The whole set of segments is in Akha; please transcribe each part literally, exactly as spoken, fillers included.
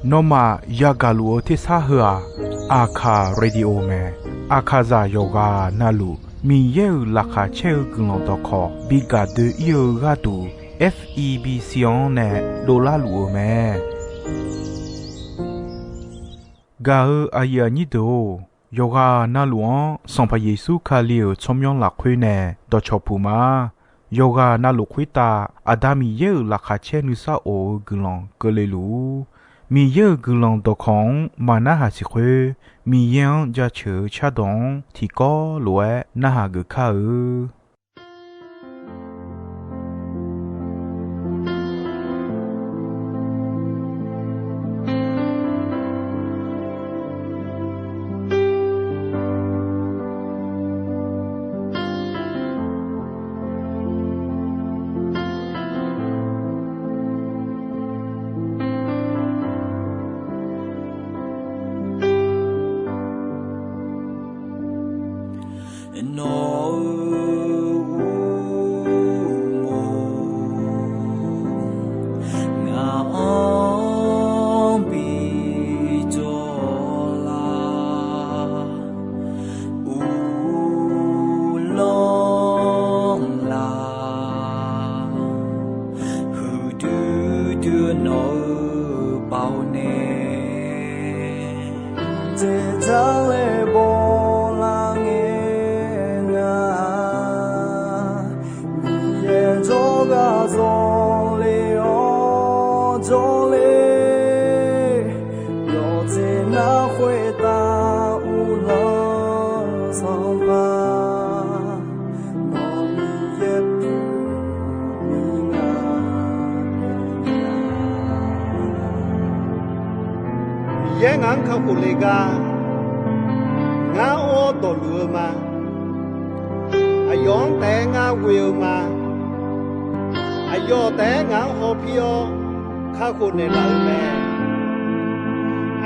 Nawmaf yagaq luf-eu tersar heu-aq, Aqkaq Radio mae. Aqkaqzaq yawqghaq navluf Miqyaer-euq laqkhaq caer-eu guiqlanq dawqkawq bi gaq doe-ir-eu gharduq, F E B C-anr nae dovlar luf-eu mae. Gaq-eu aqyuif aqnyir deuq-or, yawqghaq navluf-anr Sanqpaq Yeqsur Kali-euq tsawrmyanr lafkhoer nae dawqcawq puq ma. Yawqghaq navluf khoertav Aqda Miqyaer-euq laqkhaq caer nuisar of-eu guiqlanq keuvle luf-ur. Miqyaer-euq guiqlanq dawqkawq-anr maqnarhaq siq khoer, Miqyaer-anr jaceuq-eu cardawq-anr tiqkawv lof-aer narhaq geuf kar-eu. Nawq-euq uqmov ngaq-anr bi jawr lar, uvlanr lar, huiqdui dui-eu nawq-euq baoq nae, dzaeqdzaq laer bawlar ngae nga. Miqyaer jawrgar zawle-awr jawrle, yawqjeq nar khoertav uvlanr-eu Sanqpaq, nawq Miqyaer pyeuf-eu nga. Miqyaer ngaq-anr kakhof le gar, ngar or dawqluf-eu ma. Aqyawf-anr taef-aer ngar ghoe-eu ma. Aqyawf taef-aer ngaq-anr hawpir-awr kakhof naeqlaf-eu mae.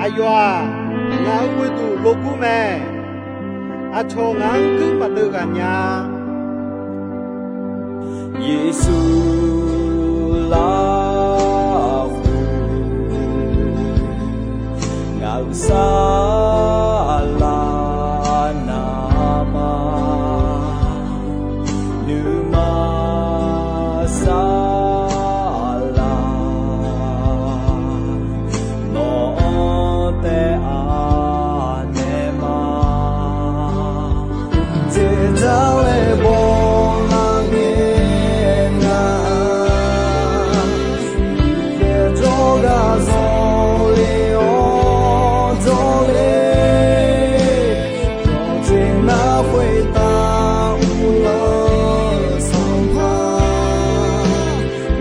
Aqyawf-aq, ngaq-euq ghoeduq logur mae. Aqcawq ngaq-anr guir maqdeuv ghaq nya-a. Yeqsur lafkhoer ngaq-euq saflar navmaqma, nuima saflar nawq-anr taef-a naeq ma. Dzaeqdzaq laer bawlar ngae nga. Miqyaer jawrgar zawle-awr jawrle, yawqjeq nar khoertav uvlanr-eu Sanqpaq,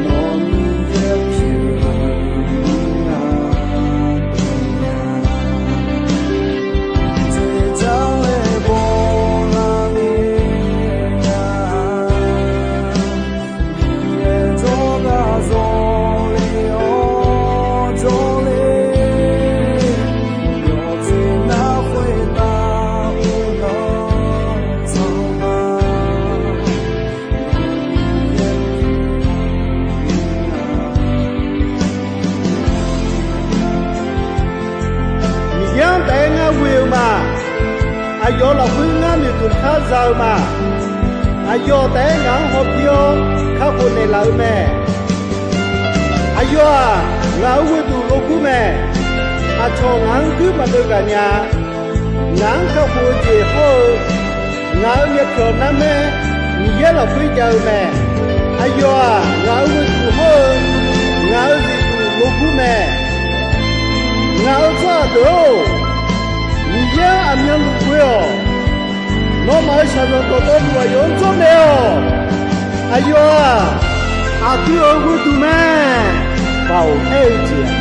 nawq Miqyaer pyeuf-eu nga. Dzaeqdzaq laer bawlar ngae nga. Miqyaer jawrgar zawle-awr jawrle, yawqjeq nar khoertav uvlanr-eu Sanqpaq, Miqyaer-anr taef-aer ngar ghoe-eu ma. Aqyawf lafkhoer ngar noeqtmq kar za-eu ma. Aqyawf taef-aer ngaq-anr hawpir-awr kakhof naeqlaf-eu mae. Aqyawf-aq, ngaq-euq ghoeduq logur mae. Aqcawq ngaq-anr guir maqdeuv ghaq nya-a. Ngaq-anr kakhof-eu jeq hawr-eu, ngaq-euq myavpyawq narmaer Miqyaer lafkhoer jav-eu mae. Aqyawf-aq, ngaq-euq ghoeduq hawr-eu, ngaq-euq zifduq logur mae. Ngaq-euq tsawrhaq deuq-or, Miqyaer-anr aqmyanluf ghoe-awq. Nawmaf-euq shaqzanq dawqtawvluf aqyawf-anr jawrnaeq-awq. Aqyawf-aq, aqdui-euq ghoeduq mae. Baoq aer-eu jeq-aq,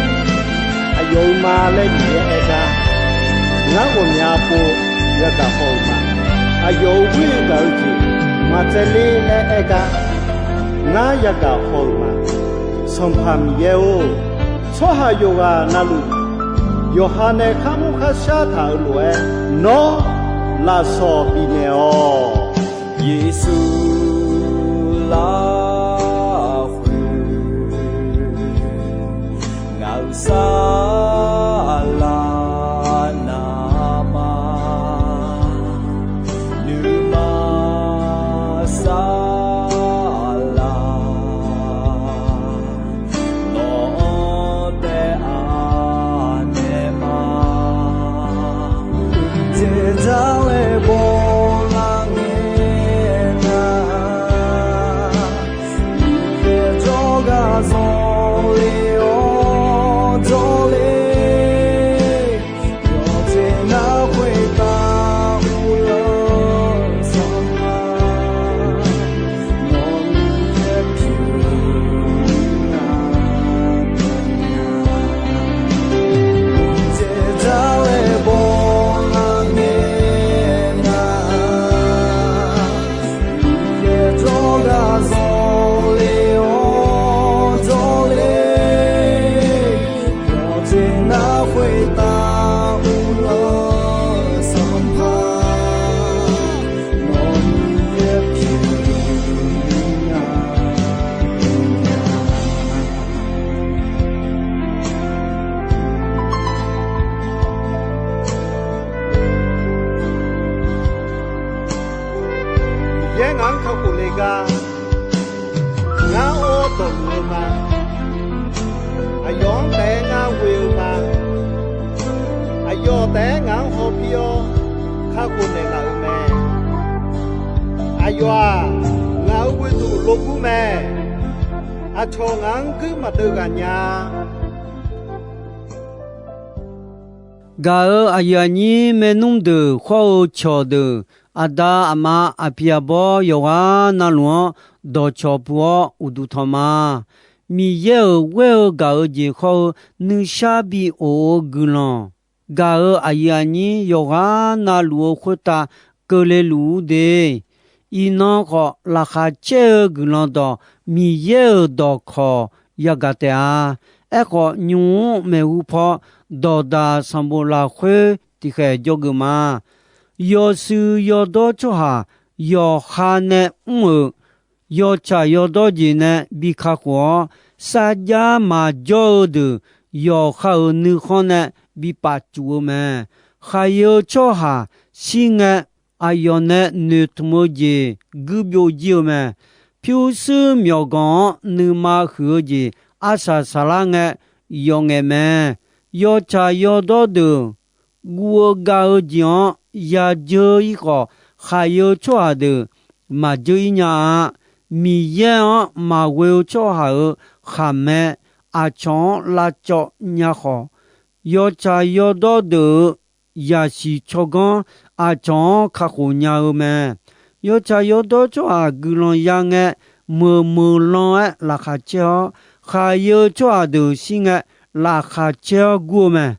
aqyawf-euq ma laer Miqyaer aer gar, ngar ghawqmya pov yagaq haw-euq ma. Aqyawf-euq ghoer gaq-eu jeq maqtsaevler laer aer gar, ngar yagaq haw-euq ma. Sanqpaq Miqyaer-or, tsawrhaq yawqghaq navluf yawqha nae kharmr kharshar taq-euq lof-aer, nawr lafsawq bifnaeq-awq. Yeqsur lafkhoer Saqlaq navmaqnuima saqlaq, nawq-anr taef-a naeq ma. Teqdar laer bawlar ngae nar, Miqyaer jawrgar zanqler-awr jawrler, yawqjeq nar khoertav uvlanr sanqpaq, nawq-anr yaer pyeuf nya. Teqdar laer bawlar ngae nar, Miqyaer jawrgar zanqler-awr jawrler, yawqjeq nar khoertav uvlanr sanqpaq, nawq-anr yaer pyeuf nya. Miqyaer ngaq-anr kakhof le gar, ngar or-awr dawqluf-eu ma. Aqyawf-anr taef-aer ngar ghoe-eu ma. Aqyawf taef-aer ngaq-anr hawpir-awr kakhof naeqlaf-euq mae. Aqyawf-aq, ngaq-euq ghoeduq logur mae. Aqcawq ngaq-anr guir maqdeuv ghaq nya. Gaq-euq aqyuif aqnyir maernmr deuq khawr-eu cawqdeuq, aqda aqma aqpiq aqbawr yawqghaq navluf-anr dawqcawq puq-awr uqduq tanq ma. Miqyaer-euq ghoer-eu gaq-eu jeq khawr-eu nuishar bi of-eu guiqlanq, gaq-euq aqyuif aqnyir yawqghaq navluf-eu khoertav keuvle luf-ur de. Iqnan khawf, laqkhaq caer-eu guiqlanq dawq Miqyaer-euq dawqkawq yagaq taef-a. Aerkhawf, nymq-mr maeqhu paw dawqdaq sanqbof lafkhoer tiqkhaeq jawrgeuf ma. Yawshuif yawdawr tsawrhaq yawqha nae mr-euq yawtsaq yawdawr jeq nae bi kakhof-awr, sarjax maqjawr-eu deuq yawqha-euq nuikhanr nae bi paf cuf-eu mae. Khaqyeu tsawrhaq shir ngae, aqyawf nae noeqtmq-eu jeq guir byovjir-eu mae. Pyurshuir myawqganq-anr nuima huiq-eu jeq arsaq saqlar ngae, yawf ngaef mae. Yawtsaq yawdawr deuq guv-eu gav-eu jeq-anr yadzeur-ir khawf, khaqyeu tsawrhaq deuq maqdzeur-ir nya-a. Miqyaer-anr maqghoe-eu tsawrhaq-euq khaqmae aqcawq-anr lavcawv nya khawf, yawtsaq yawdawr deuq-euq yaqsiq tsawrganr aqcawq-anr kakhof nya-eu mae. Yawtsaq yawdawr tsawrhaq guiqlanq ya ngae, meuq meuq lan-aer laqkhaq caer-awr, khaqyeu tsawrhaq deuq shir ngae, laqkhaq caer-awr gur-eu mae.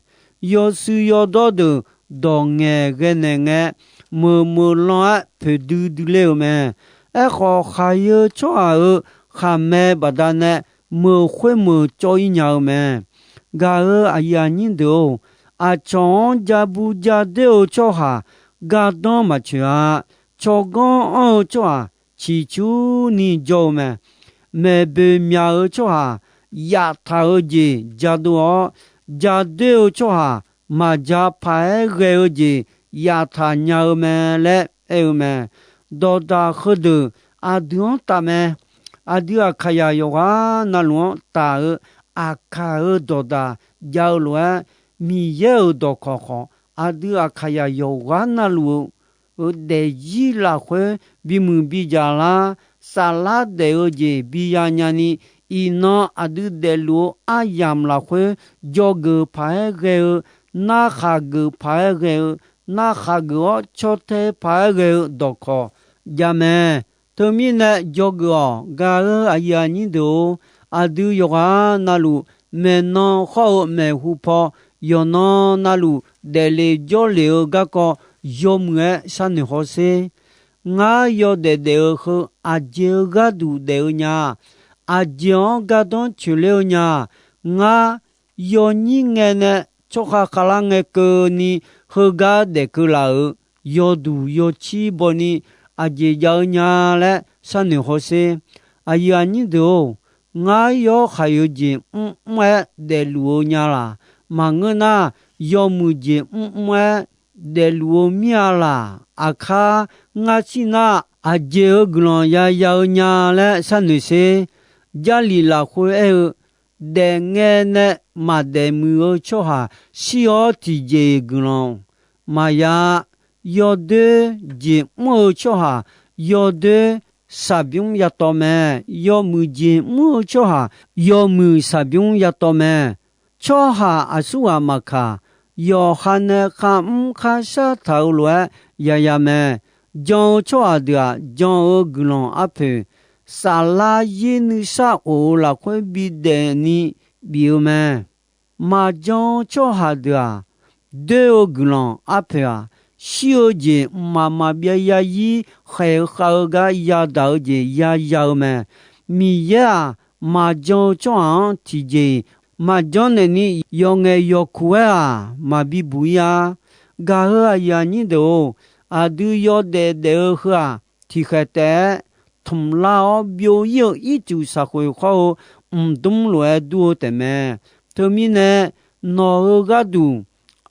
Yawshuif yawdawr deuq dawq ngaeqghae naeq ngae, meuq meuq lan-aer poeqdui dui ler-euq mae. Aerkhawf, khaqyeu tsawrhaq-euq khaqmae baqdanae meuq khoermeuq cawv-ir nya-eu mae. Gaq-euq aqyuif aqnyir deuq-or, aqcawq-anr ja bu ja doer-eu tsawrhaq gardanr maqcoeq-a. Tsawrganr anr-eu tsawrhaq ciqcurni jawr-eu mae. Maeqboeq myaq-eu tsawrhaq yaftaq-eu jeq jadov-awr, ja doer-eu tsawrhaq maqja paq-aer ghae-eu jeq yaftaq nya-eu mae laer aer-eu mae. Dawqdaq heudeuq aqdui-anr taf mae. Aqdui Aqkaqyaq yawqghaq navluf-anr taf-eu Aqkaq-euq dawqdaq jav-eu lof-aer, Miqyaer-euq dawqkawq khawf aqdui Aqkaqyaq yawqghaq navluf-eu daefzir lafkhoer bimuiq bidzaq lar, saflar daef-eu jeq biya nyani, iqnan aqdui daefluf-eu aryamq lafkhoer dzawgeuf paq-aer ghae-eu, narkhaq geuf paq-aer ghae-eu, narkhaq geuf-awr caw tae paq-aer ghae-eu dawqkawq jav mae. Teumirnae dzawgeuf-awq. Gaq-euq aqyuif aqnyir deuq-or, aqdui yawqghaq navluf maeqnan khawr-eu maeqhu paw yawqnan navluf daefle jawrle-eu garkawv yawmuiq-aer sharnoeq hawsher. Ngar yawdaef daef-eu heu aqjeq-eu gharduq daef-eu nya? Aqjeq-anr gardanr coeqler-eu nya? Ngar yawnyir ngae nae tsawrkhav khavlar ngae keuvni heugar daefkeuv laf-euq yawduq yawcir bawni aqjeq jav-eu nya laer sharnoeq hawsher. Aqyuif aqnyir deuq-or, Ngar yawhaiq-eu jeq mrmr-aer daefluf-eu nya laq? Maqngeur nar, yawmuiq jeq mrmr-aer daefluf-eu mir-a laq? Aqkar ngar shir nar, aqjeq-euq guiqlanq yaya-eu nya laer sharnoeq sher. Jarlif lafkhoer aer-eu, daefngae nae maqdaef muiq-eu tsawrhaq shir-awr tiqjeq-iq guiqlanq maqya-a. Yawdoer jeq mr-eu tsawrhaq yawdoer shaqbymr yatawv mae. Yawmuiq jeq mr-eu tsawrhaq yawmuiq shaqbymr yatawv mae. Tsawrhaq aqsurghaq maqkaq, yawqha nae kharmr kharshar taq-eu lof-aer yaya mae. Jan-eu tsawrhaq deuq-aq, jan-eu guiqlanq arpoeq, saflar yir nuisar of-eu lafkhoer bidaef ni bif-eu mae. Maqjan-eu tsawrhaq deuq-aq, doer-eu guiqlanq arpoeq-aq, shir-eu jeq mqmaq maqbyav yarzir khaeq-eu khav-eu gar yadaq-eu jeq yaya-eu mae. Miqyaer-aq, maqjan-eu tsawrhaq-anr tiqjeq-iq maqjanr naeqni, yawqngaef yawqkuq-aer-aq, maqbi buq-ir-a. Gaq-euq aqyuif aqnyir deuq-or, aqdui yawdaef daef-eu heu-aq, tiqkhaeq taef-aer tmq lar-awr byov-ir-eu ircuf shaqkhoeq khawr-eu mqdmr lof-aer dur-eu taefmae. Teumirnae, nawq-euq gharduq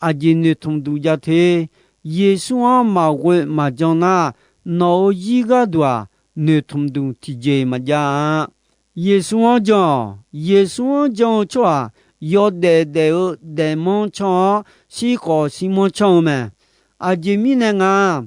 aqjeq noeqtmq duq jav te. Yeqsur-anr maqghoe maqjan nar, nawq-euq zir gharduq-aq, noeqtmq duq tiqjeq-iq maqjav-a. Yeqsur-anr jan-awq. Yeqsur-anr jan-eu tsawrhaq yawdaef daef-eu daefmanr canr-awr, shirkhawf shirmanr canr-eu mae. Aqjeq mirnae nga,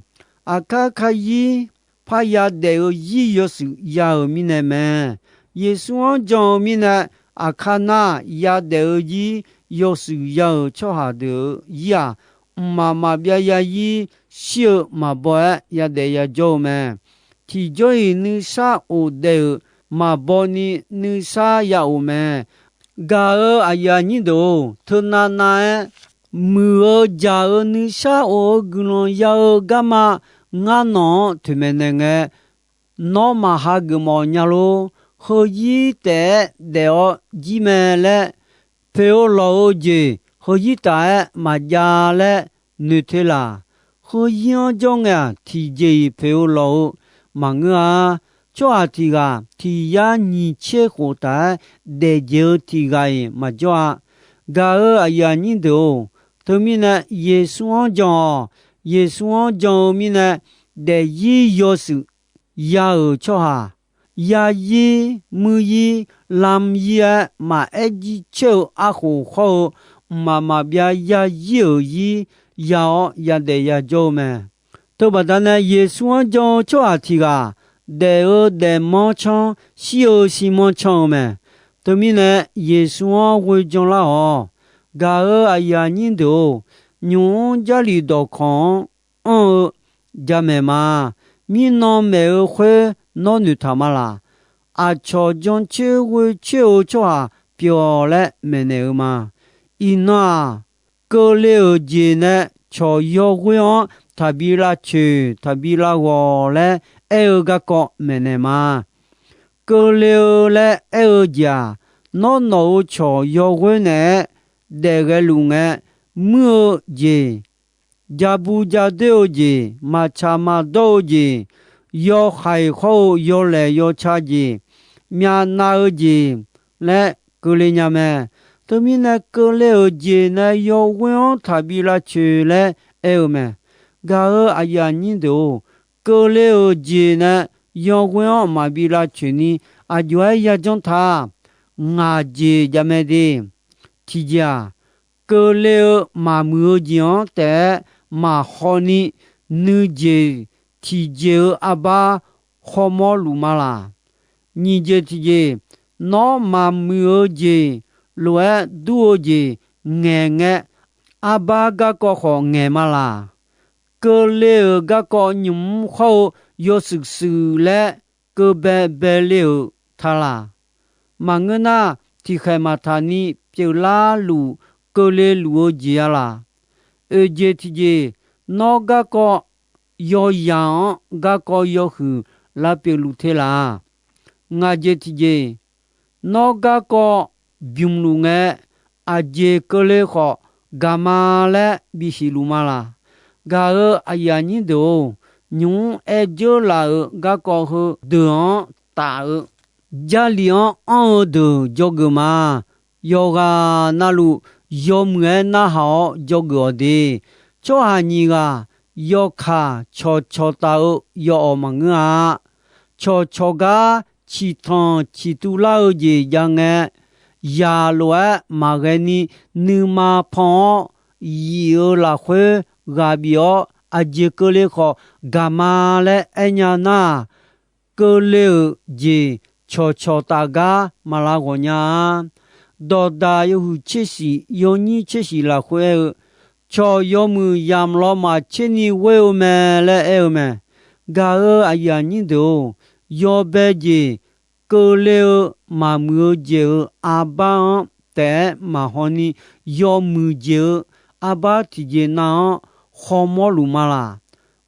aqkar karzir parya daef-eu zir yawshuif ya-euq mirnae mae. Yeqsur-anr jan-eu mirnae, aqkar nar yadaef-eu zir yawshuif ya-euq tsawrhaq deuq-euq zir-aq, mqmaq maqbyav yarzir shir-eu maqbaw-aer yadaef yajawr-eu mae. Tiqjawr-iq nuisar of daef-euq maqbaw ni nuisar ya of mae. Gaq-euq aqyuif aqnyir deuq-or, teunav nav-aer muiq-eu jaq-eu nuisar of-eu guiqlanq ya-eu garma ngar nawq-anr toeqmaeq naeq ngae, nawr maqha geufmawf nya lor. Heuzir taef-aer daef-awr jir mae laer, poeq-eu lawq-eu jeq heuzir taf-aer maqjav laer noeq te laq? Heuzir-anr jawr ngae-aq, tiqjeq-iq poeq-eu lawq-eu maqngeur-a. Tsawrhaq tiq ghaq tiq yar nyiq tser khof taf-aer daef jeq-eu tiq ghaq-iq maqjawr-a. Gaq-euq aqyuif aqnyir deuq-or, teumirnae Yeqsur-anr jan-awq. Yeqsur-anr jan-eu mirnae, daefzir yawshuif ya-euq tsawrhaq, yarzir, muiryir, lamyir-aer maqaer jircoer-eu arkhof khawr-eu, mqmaq maqbyav yarzir-euq zir ya-awr yadaef yajawr-eu mae. Teubaqda nae Yeqsur-anr jan-eu tsawrhaq tiq ghaq, daef-eu daefmanr canr, shir-eu shirmanr canr-eu mae. Teumirnae, Yeqsur-anr ghoe janlar-awq. Gaq-euq aqyuif aqnyir deuq-or, nymq-mr Jarlif dawqkawq-anr anr-eu jamaeq ma. Mirnan maeq-eu khoer nawr noeqtaq ma laq? Aqcawq jancoer ghoecoer-eu tsawrhaq pyeuf-awq laer maeqnaeq-eu ma. Iqnan-aq, keuvle-euq jeq nae cawq yawghoer-anr taqbi lavcoeq taqbi lavghawq laer aer-eu garkawv maeqnaeq ma. Keuvle-eu laer aer-eu jeq-aq, nawr nawq-euq cawq yawghoer naeq-aer daef ghaeluf ngae, muir-eu jeq, ja bu ja doer-eu jeq, maqtsaq maqdawr-eu jeq, yawhaiq khawr-eu yawlaeq yawca jeq, myavnav-eu jeq laer keuvle nya mae. Teumirnae keuvle-euq jeq nae yawghoer-anr taqbi lavcoeq laer aer-eu mae. Gaq-euq aqyuif aqnyir deuq-or, keuvle-euq jeq nae yawghoer-anr maqbi lavcoeq ni aqjox-aer yajanr ta. Ngaq jeq jav mae de. Tiqjeq-aq, keuvle-eu maqmuiq-eu jeq-anr taef-aer maqhaw ni, nuijeq tiqjeq-eu arbar hawmawr luf ma laq? Nyiq jeq tiqjeq, nawr maqmuiq-eu jeq lof-aer dur-eu jeq ngaeq ngae, arbar garkawv khawf ngaeq ma laq? Keuvle-euq garkawv nymq-mr khawr-eu yawshuif shuif laer keuv bae bae le-euq ta laq? Maqngeur nar, tiqkhaeq maqtaq ni pyeuflar luf keuvle luf-eu jeq-a laq? Oeq jeq tiqjeq, nawr garkawv yawyaq-anr garkawv yawhuiq lavpyeuf luf te laq? Ngaq jeq tiqjeq, nawr garkawv bymq luf ngae, aqjeq keuvle khawf gaq ma laer bisiq luf ma laq? Gaq-euq aqyuif aqnyir deuq-or, nymq-mr aer dzeur laf-euq garkawv heudeuq-anr taf-eu Jarlif-anr anr-eu deuq dzawgeuf ma. Yawqghaq navluf yawmuiq-aer narhaq-awr dzawgeuf-awq de. Tsawrhaq nyiq ghaq yawkaq cawqcawq taf-eu yawawq maqngeur-a. Cawqcawq gar ciqtanq ciqtuv lar-eu jeq jav ngae, yaq lof-aer maqghae ni nuima pan-awr, yif-euq lafkhoer ghaq bif-awr aqjeq keuvle khawf gaq ma laer aernya nar-aq, keuvle-euq jeq cawqcawq taf gar maq lav ghawq nya-a. Dawqdaq yawhuiq tser shif yawnyir tser shif lafkhoer aer-eu, cawq yawmuiq yamq lawmaf tser ni ghoer-eu mae laer aer-eu mae. Gaq-euq aqyuif aqnyir deuq-or, yawbae jeq keuvle-eu maqmuiq-eu jeq-euq arbar-anr taef-aer maqhaw ni, yawmuiq jeq-euq arbar tiqjeq nav-anr khawmawr luf ma laq.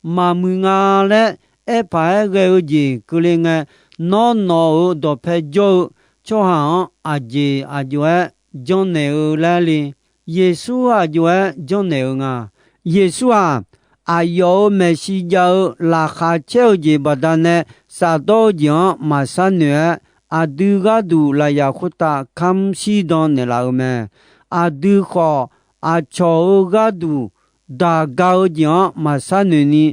Maqmuiq nga laer aer paq-aer ghae-eu jeq keuvle ngae, nawr nawq-euq dawqpae jawr-eu tsawrhaq-anr aqjeq aqjox-aer janrnaeq-eu laer le. Yeqsur aqjox-aer janrnaeq-eu nga. Yeqsur-aq, aqyawf-euq maeqshi jav-eu laqkhaq caer-eu jeq baqdanae shafdawr-eu jeq-anr maqshar noeq-aer, aqdui gharduq lafyaq khoertav kamr shir dan naeqlaf-eu mae. Aqdui khawf, aqcawq-euq gharduq daq ga-eu jeq-anr maqshar noeq ni,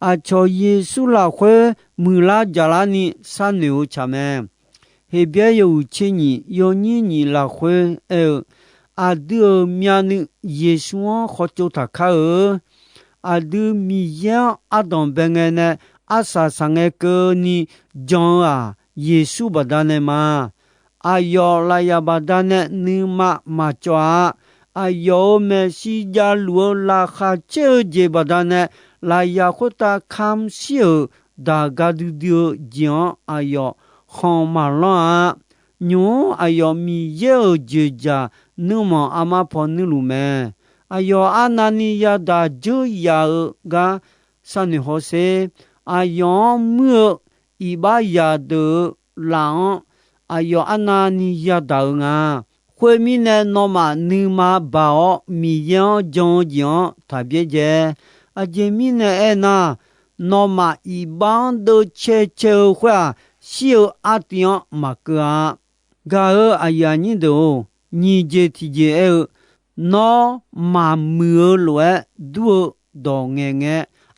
aqcawq Yeqsur lafkhoer muiqlar jaqlar ni sharnoeq-eu tsaq mae. Heqbyaer yawhuiq tser nyiq yawnyir nyiq lafkhoer aer-eu, aqdui-euq myavnuiv Yeqsur-anr khawtsov taq kar-eu. Aqdui Miqyaer-anr ardanq bae ngae nae arsaq saq ngae keuvni jan-eu-aq, Yeqsur baqdanae ma. Aqyawf lafyaq baqdanae nuima maqcawv-a. Aqyawf-euq maeqshi javluf-eu laqkhaq caer-eu jeq baqdanae, lafyaq khoertav kamr shir-euq daq ga duidui-eu jeq-anr aqyawf khanq maqlanr-a. Nymq-mr aqyawf Miqyaer-euq dzoeqdzaq nuirmanq armar paw nuirluf mae. Aqyawf arnavni yadaq dzeur yaf-eu gar sharnoeq hawsher. Aqyawf-anr muir-eu iqbax zaqdeuq-euq laf-anr aqyawf arnavni yadaq-eu nga. Khoermirnae, nawmaf nuima baq-awr Miqyaer-anr jan-eu jeq-anr taq byaerdzae. Aqjeq mirnae aernar, nawmaf iqbax-anr deuvcae cae-eu khoer-aq, shir-eu artiv-anr maqkeuv-a. Gaq-euq aqyuif aqnyir deuq-or, nyiq jeq tiqjeq aer-eu, nawr maqmuiq-eu lof-aer dur-eu dawq ngaeqngae,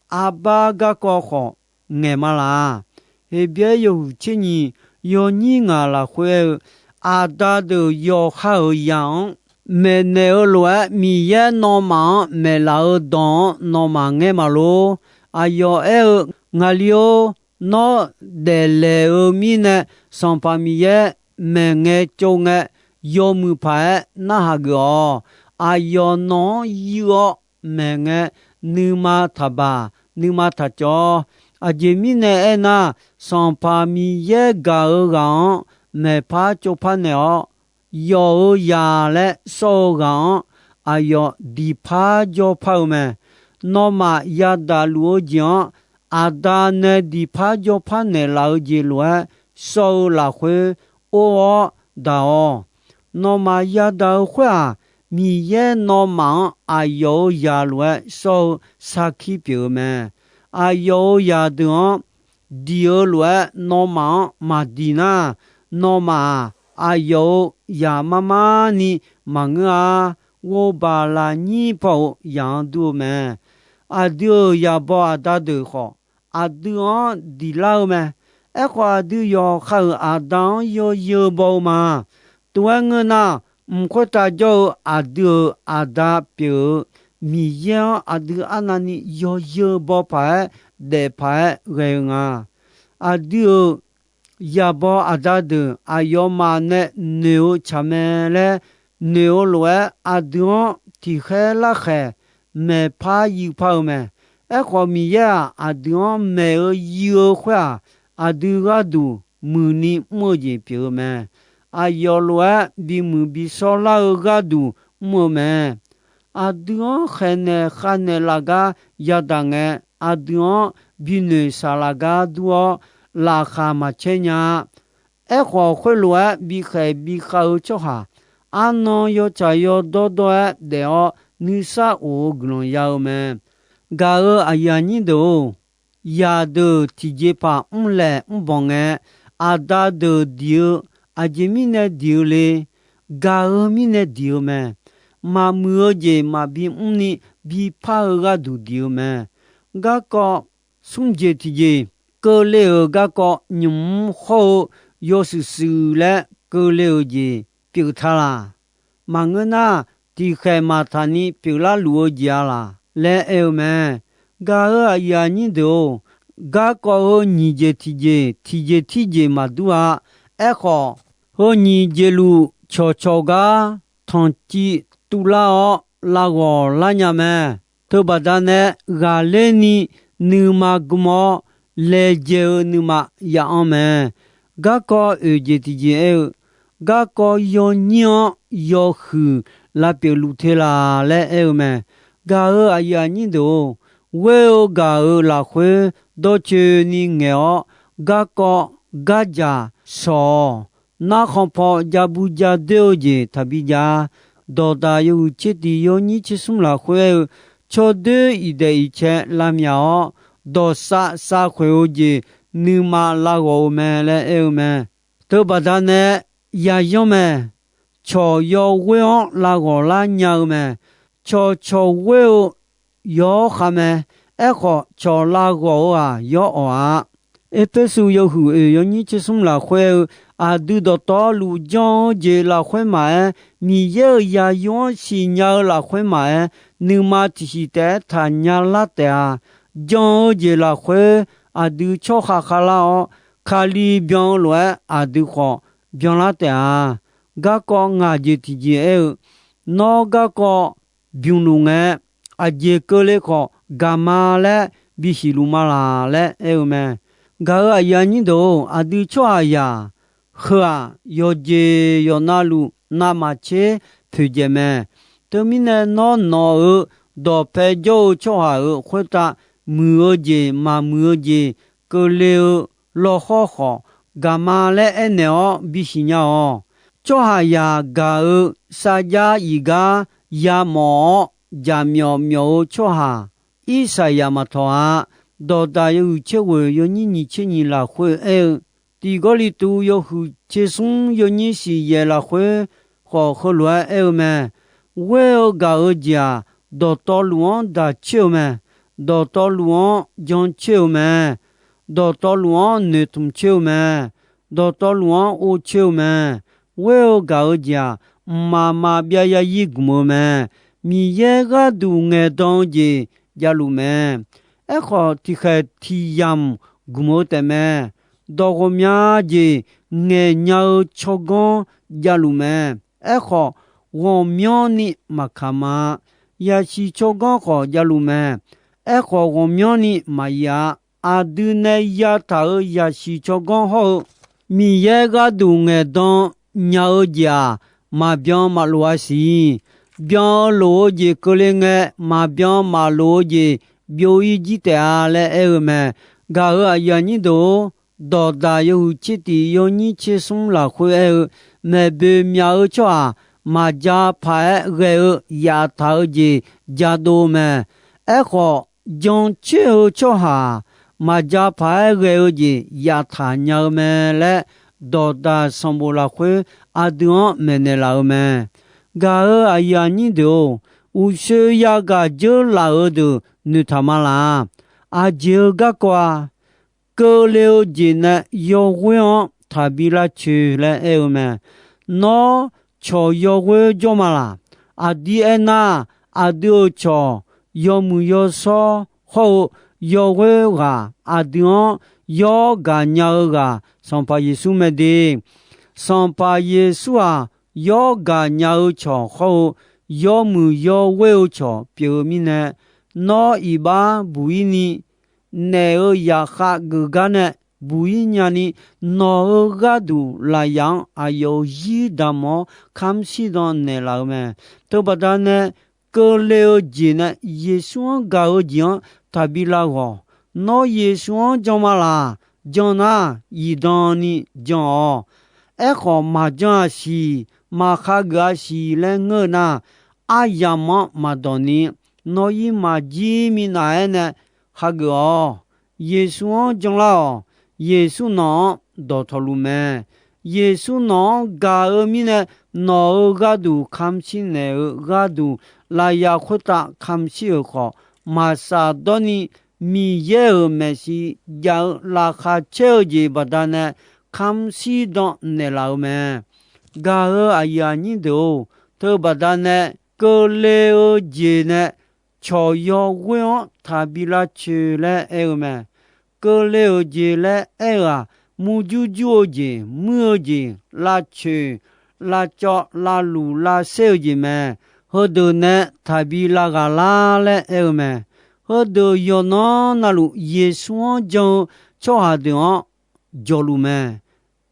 arbar garkawv khawf ngaeq ma laq. Heqbyaer yawhuiq tser nyiq yawnyir ngaq lafkhoer aer-eu, aqda deuq yawqha-euq zaq-anr maeqnaeq-eu lof-aer, Miqyaer nawmaf-anr maeqlaf-eu dawq-anr nawmaf ngaer ma lor. Aqyawf aer-eu, Ngaqli-or, nawr daeflaeq-eu mirnae, Sanqpaq Miqyaer maeqngae tsov ngae, yawmuiq paq-aer narhaq geuf-awq. Aqyawf nawq-anr yuiv-awr maeqngae, nuima taqbaq, nuima taqcawv-awr. Aqjeq mirnae aernar, Sanqpaq Miqyaer gaq-eu ghaq-anr maeqpar tsovpar naeq-awr, yawf-euq zaq laer sawr-eu ghaq-anr aqyawf diqpar jawrpar-eu mae. Nawmaf yadaq luf-eu jeq-anr, Aqda nae diqpar jawrpar naeqlaf-eu jeq lof-aer sawr-eu lafkhoer or-awr daq-awq. Nawmaf yadaq-eu khoer-aq, Miqyaer nawmaf-anr aqyawf-euq zaq lof-aer sawr-eu sarkir pyeuf-eu mae. Aqyawf-euq zaqdeuq-anr diq-eu lof-aer nawmaf-anr maqdiq nar, nawmaf-aq, aqyawf-euq zaq mar mar ni maqngeur-a. Ghovbaq lafnyir paw-euq zaq-anr dur-eu mae. Aqdui-euq zaqbaw aqda deuq khawf, aqdui-anr diq lar-eu mae. Aerkhawf, aqdui yawqha-euq aqda-anr yawzeu baw-eu ma. Tov-aer ngeur nar, mq khoertav jawr-eu aqdui-euq aqda pyeuf-eu Miqyaer-anr aqdui arnavni yawzeu baw paq-aer, daef paq-aer ghae-eu nga. Aqdui-euq zaqbaw aqda deuq aqyawfmaf nae noeq-eu tsaq mae laer noeq-eu lof-aer, aqdui-anr tiqkhaer larkhaeq maeqpar yuipar-eu mae. Aerkhawf, Miqyaer-aq, aqdui-anr maeq-eu yuiv-eu khoer-aq, aqdui gharduq muiqni mr-eu jeq pyeuf-eu mae. Aqyawf lof-aer bimuiq bishawr lar-eu gharduq mr-eu mae. Aqdui-anr khaeqnaeq khavnaeq laf gar yadaq ngae, aqdui-anr binoeq saqlaq gar dur-awr, laqkhaq maqcaer nya-a. Aerkhawf, khoerlof-aer bikhaeq bikhav-eu tsawrhaq, arnan yawtsaq yawdawr dawr-aer daef-awr nuisar of-eu guiqlanq ya-eu mae. Gaq-euq aqyuif aqnyir deuq-or, zaqdeuq tiqjeqpaq mrlaeq mrbanq ngae, aqda deuq diq-eu, aqjeq mirnae diq-eu le. Gaq-eu mirnae diq-eu mae. Maqmuiq-eu jeq maqbi mrni bipar-eu gharduq diq-eu mae. Garkawv smr jeq tiqjeq, keuvle-euq garkawv nymq-mr hawr-eu yawshuif shuif laer keuvle-euq jeq pyeuf ta laq? Maqngeur nar, tiqkhaeq maqtaq ni pyeuflar luf-eu jeq-a laq laer aer-eu mae. Gaq-euq aqyuif aqnyir deuq-or, garkawv heu nyiq jeq tiqjeq, tiqjeq tirjeq maqdur-a. Aerkhawf, heu nyiq jeq luf cawqcawq gar tanqciv tuvlar-awr lavghawq lar nya mae. Teubaqda nae ghaqler ni nuima gm-awr laejae-eu nuima ya'anr mae. Garkawv oeq jeq tiqjeq aer-eu, garkawv yawnyir-anr yawhuiq lavpyeuf luf te laq laer aer-eu mae. Gaq-euq aqyuif aqnyir deuq-or, ghoer-eu gaq-euq lafkhoer dawrcoeni ngaeq-awr, garkawv gardzaq shawq-awq. Narkhan paw jabu jadoer-eu jeq taqbi jav-a. Dawqdaq yawhuiq tser tiq yawnyir tser smr lafkhoer aer-eu, tsawrdoer iqdaef iqcae lavmyaq-awr, dawqsav savkhoeq-eu jeq nuima lavghawq-eu mae laer aer-eu mae. Teubaqda nae yayanr mae. Cawq yawghoer-anr lavghawq lar nya-eu mae. Cawqcawq ghoer-eu yawr khav mae. Aerkhawf, cawq lavghawq-eu-aq, yawr awq-a. Erpersu yawhuiq oeq yawnyir tser smr lafkhoer aer-eu, aqdui dawqtawvluf jan-eu jeq lafkhoer maqaer, Miqyaer-euq yaqyo-anr siqnya-eu lafkhoer maqaer, nuima tiqsiq taef-aer taqnya lar taef-a. Jan-eu jeq lafkhoer aqdui tsawrkhav khavlar-awr, Kali byan-eu lof-aer aqdui khawf byanlar taef-a. Garkawv ngaq jeq tiqjeq aer-eu, nawr garkawv bymq luf ngae, aqjeq keuvle khawf gaq ma laer bisiq luf ma laq laer aer-eu mae. Gaq-euq aqyuif aqnyir deuq-or, aqdui tsawrhaqzaq heu-aq, yawqjeq yawqnavluf navmaqtser poeqdzaeq mae. Teumirnae nawr nawq-euq dawqpae jawr-eu tsawrhaq-euq khoertav muiq-eu jeq maqmuiq-eu jeq keuvle-eu lawkhawr khawf gaq ma laer aernaeq-awr bisiq nya-awq. Tsawrhaqzaq gaq-eu sarjax iq gar yamawf-awr jaqmyawf myawf-eu tsawrhaq Irsaqyaq maqtawq-a. Dawqdaq yawhuiq tser ghoeq yawnyir nyiq tser nyiq lafkhoer aer-eu, Tiq Gawrliqtu yawhuiq tser smr yawnyir siq yaeq lafkhoer khawf heulof-aer aer-eu mae. Ghoer-eu gaq-eu jeq-aq, dawqtawvluf-anr daq coer-eu mae. Dawqtawvluf-anr jan coer-eu mae. Dawqtawvluf-anr noeqtmq coer-eu mae. Dawqtawvluf-anr or coer-eu mae. Ghoer-eu gaq-eu jeq-aq, mqmaq maqbyav ya yir gmq-eu mae. Miqyaer gharduq ngaeqdan-eu jeq javluf mae. Aerkhawf, tiqkhaeq tiq yamq gmq-eu taefmae. Dawq ghawqmya jeq ngaeqnya-eu tsawrganr javluf mae. Aerkhawf, ghawqmyanrni maqkaq ma. Yaqsiq tsawrganr khawf javluf mae. Aerkhawf, ghawqmyanrni maqir-a. Aqdui nae yataq-euq yaqsiq tsawrganr hawr-eu Miqyaer gharduq ngaeqdan nya-eu jeq-aq, maqbyan maqlof-a siq. Byan-eu lof-eu jeq keuvle ngae, maqbyan maqlof-eu jeq byov-ir jir taef-a laer aer-eu mae. Gaq-euq aqyuif aqnyir deuq-or, dawqdaq yawhuiq tser tiq yawnyir tser smr lafkhoer aer-eu, maeqboeq myaq-eu tsawrhaq maqja paq-aer ghae-eu yaftaq-eu jeq jadov mae. Aerkhawf, jancoer-eu tsawrhaq maqja paq-aer ghae-eu jeq yaftaq nya-eu mae laer, dawqdaq sanqbof lafkhoer aqdui-anr maeqnaeq laf-eu mae. Gaq-euq aqyuif aqnyir deuq-or, uqshoe yagaq dzeur laf-euq deuq noeqtaq ma laq. Aqjeq-eu garkawv-a, keuvle-eu jeq nae yawghoer-anr taqbi lavcoeq laer aer-eu mae. Nawr cawq yawghoer jawr ma laq. Aqdir aernar, aqdui-euq cawq yawmuiq yawshawr hawr-eu yawghoer ghaq, aqdui-anr yawr gaqnya-eu ghaq, Sanqpaq Yeqsur mae de. Sanqpaq Yeqsur-aq, yawr gaqnya-eu cawq hawr-eu yawmuiq yawghoer-eu cawq pyeuf-eu mirnae, nawr iqbax buq-ir ni, naef-euq zaqkhav geuf gar nae buq-ir nyani, nawq-euq gharduq lafyaf-anr aqyawf-euq zir damq-awr kamr shirdan naeqlaf-eu mae. Teubaqda nae keuvle-eu jeq nae Yeqsur-anr gaq-eu jeq-anr taqbi lav ghawq. Nawr Yeqsur-anr jan ma laq. Jan nar, zifdan ni jan-awq. Aerkhawf, maqjan-a siq, maqkhageuf-a siq laer ngeur-eu nar, aryamq-anr maqdawq ni, nawr-ir maqjir minav-aer nae khageuf-awq. Yeqsur-anr janlar-awq. Yeqsur nawq-anr dawqtawvluf mae. Yeqsur nawq-anr gaq-eu mirnae, nawq-euq gharduq kamq shir naeq-eu gharduq, lafyaq khoertav kamq shir-euq khawf, maqsaq dawrni Miqyaer-euq maeqshi jav-eu laqkhaq caer-eu jeq baqdanae kamq shir dan naeqlaf-eu mae. Gaq-eu aqyuif aqnyir deuq-or, teubaqdanae keuvle-eu jeq nae cawq yaw ghoer-anr taqbi lavcoeq laer aer-eu mae. Keuvle-euq jeq laer aer-eu-aq, murjur jur-eu jeq, muir-eu jeq, lavcoeq, lavcawv, lavluf, lavsaer-eu jeq mae. Heudeuq nae taqbi lavghaq lar laer aer-eu mae. Heudeuq yawqnan navluf Yeqsur-anr jan-eu tsawrhaq deuq-anr jawqluf mae.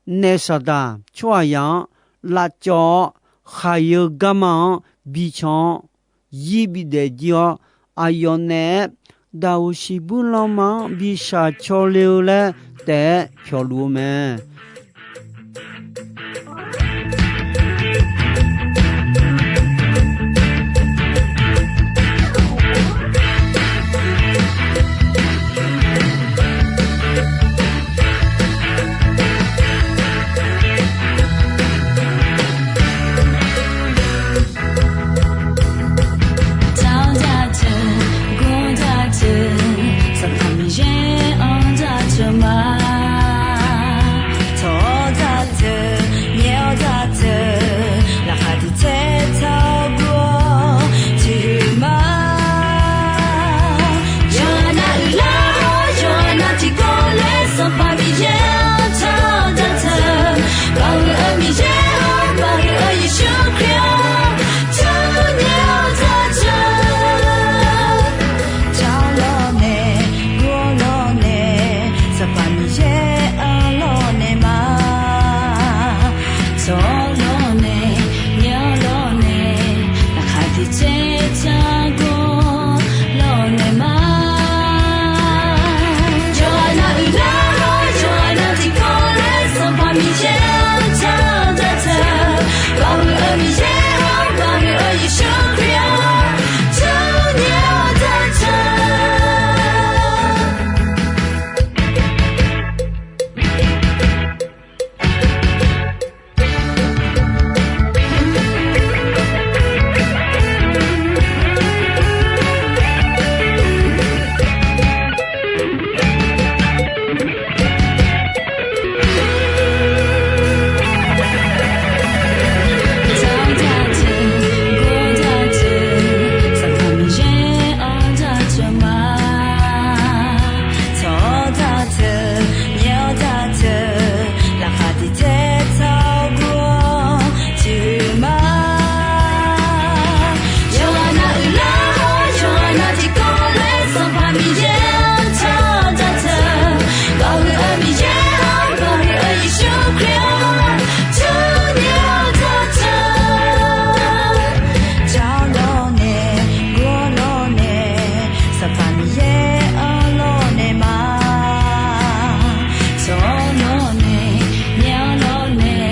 Naef Saqdaq tsawrhaqzaq-anr lavcawv-awr, khaqyeu garma-anr bican-awr, yir bidaef jir-awr, aqyawf naeq-aer daqoq siqbuir lanma-anr bi shaq caw le-eu laer taef-aer pyawqluf-eu mae. Tawq daqteu, gor daqteu, Sanqpaq Miqyaer-anr daqteu ma. Tawq-awr daqteu, nyaef-awr daqteu, laqkhaq tiq tsaer taq gur-awr tiq huiq ma. Yawqha nav uiqlar-awr, yawqha nav tiqkawv laer Sanqpaq Miqyaer-anr tawq daqteu. Baoq huiq-eu Miqyaer-or, baoq huiq-eu Yeqsur Kali-or, tawq nyaef-awr daqteu. Tawq lawrnae, gor lawrnae, Sanqpaq Miqyaer-anr lawrnae ma. Tawq lawrnae, nyaef lawrnae, laqkhaq tiq tsaer taq gur lawrnae ma. Yawqha nav uiqlar-awr, yawqha nav tiqkawv laer Sanqpaq Miqyaer-anr tawq daqteu. Baoq huiq-eu Miqyaer-or, baoq huiq-eu Yeqsur Kali-or, tawq nyaef-awr daqteu. Sanqpaq Miqyaer-anr lawrnae ma. Tawq lawrnae, nyaef lawrnae,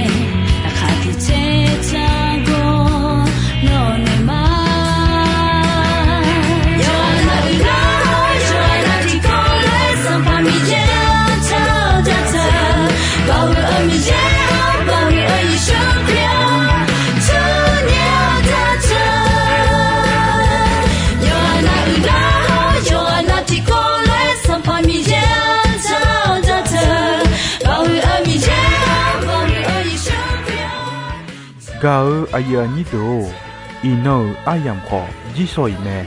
laqkhaq tiq tsaer taq gur lawrnae ma. Yawqha nav uiqlar-awr, yawqha nav tiqkawv laer Sanqpaq Miqyaer-anr tawq daqteu. Baoq huiq-eu Miqyaer-or, baoq huiq-eu Yeqsur Kali-or, tawq nyaef-awr daqteu. Yawqha nav uiqlar-awr, yawqha nav tiqkawv laer Sanqpaq Miqyaer-anr tawq daqteu. Baoq huiq-eu Miqyaer-or, baoq huiq-eu Yeqsur Kali-or. Gaq-eu aqyuif aqnyir deuq-or, iqnan-euq aryamq khawf jirsawq iq mae.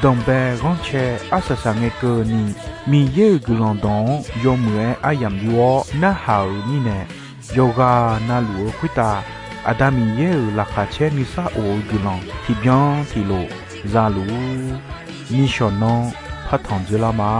Danqbae ghanrcae arsaq saq ngae keuvni, Miqyaer-euq guiqlanq dawq-anr yawmuiq-aer aryamq yur-awr narhaq-euq mirnae, yawqghaq navluf-eu khoertav Aqda Miqyaer-euq laqkhaq caer nuisar of-eu guiqlanq tiqbyan tiqlof za luf-ur. Nishawq nanr partanq dzeurlar ma.